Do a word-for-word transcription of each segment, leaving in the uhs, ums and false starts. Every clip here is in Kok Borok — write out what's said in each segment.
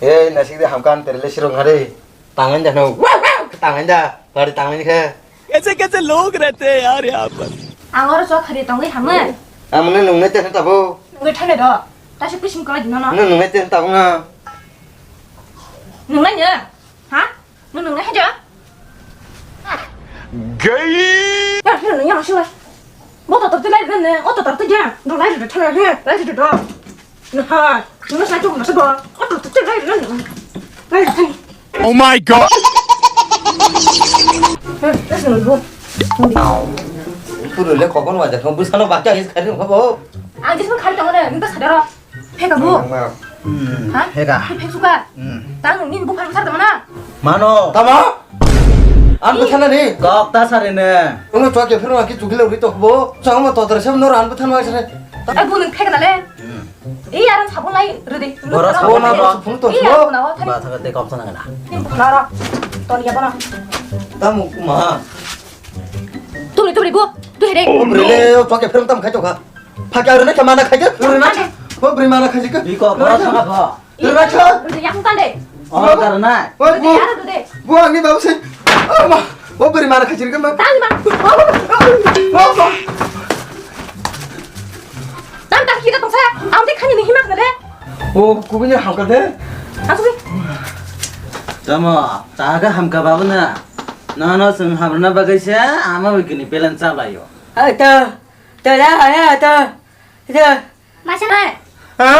Ei, nasik de hamkan tere le sirong hare. Tangan da no. Tangan da. Bari tangan khe. कैसे कैसे लोग रहते हैं यार यहाँ पर। Ang oro chok khari tongwi hamwe. Ang mane nungnai te tabo. Nungnai thane do. Ta se kuchim kala dino no. Nungnai te tabo na. Nungnai ne? Ha? Nung nungnai haja? Gay. Ya, ya, ya, sila. Bo to to lai ne, o to to ja. Do lai do thana he, lai do do. Na ha, nung sa chok na sa do. O to to lai ne. Lai do. Oh my God. Puro le kokon wajar, kau busano bakya is kharim khabo. Ang jisung khari tongone, nung ta sadaro. Pheka bu? Hmm, Ha? Pheka. Phek suka? Hmm. Tang nini bu phang sar tongona? Mano. Tama? An bwthana ni? Kok ta sari ne. Uno chwa ke phirma ki chukile uri to bo. Chang ma to dare sem nor an bwthan ma sare. Ai bu nung phek na le. Hmm. Ei aran sabon lai rede. Bora Nung sabon Bo ma lai. Bo phung to Ei bo. Aran na wa thani. Ba thaga te kok sana kana. Nim bu nara. Ton ya bana. Tamu ma. Turi turi bu. Tu here. O brele o chwa ke phirma tam khai to kha. Phakya rwna khe mana khaikhe? Rwna khe? Bo bwrwi mana khaikhe? Biko, bora thanga pho. Rwna khe? Rwna yang tande. Oh, dar nai. Bo, bo, Rwna ya rwna de. Bo angni babu se. Oh, ma. Bo bwrwi mana khaikhe ma. Tang ma. Bo, bo. Tam tam kita tongsa. Am de khani ni himak na de. O kubini hamka de. Asuk. Tamo, taga hamka babu na. Nono sung hamruna bagwi se ama wikini pelen chablaio. Ai ta. Tada haya ta. Ta. Masa na. Ha?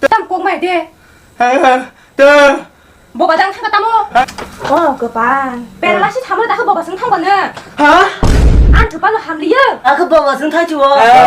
Tam kok mai de. Ha? Ta. Boba dang thang tamo. Oh, gopan. Pera lasi thamro dakha boba sung thang bana. Ha? An thupalo hamliya. Aku boba sung thang chuo. Ha?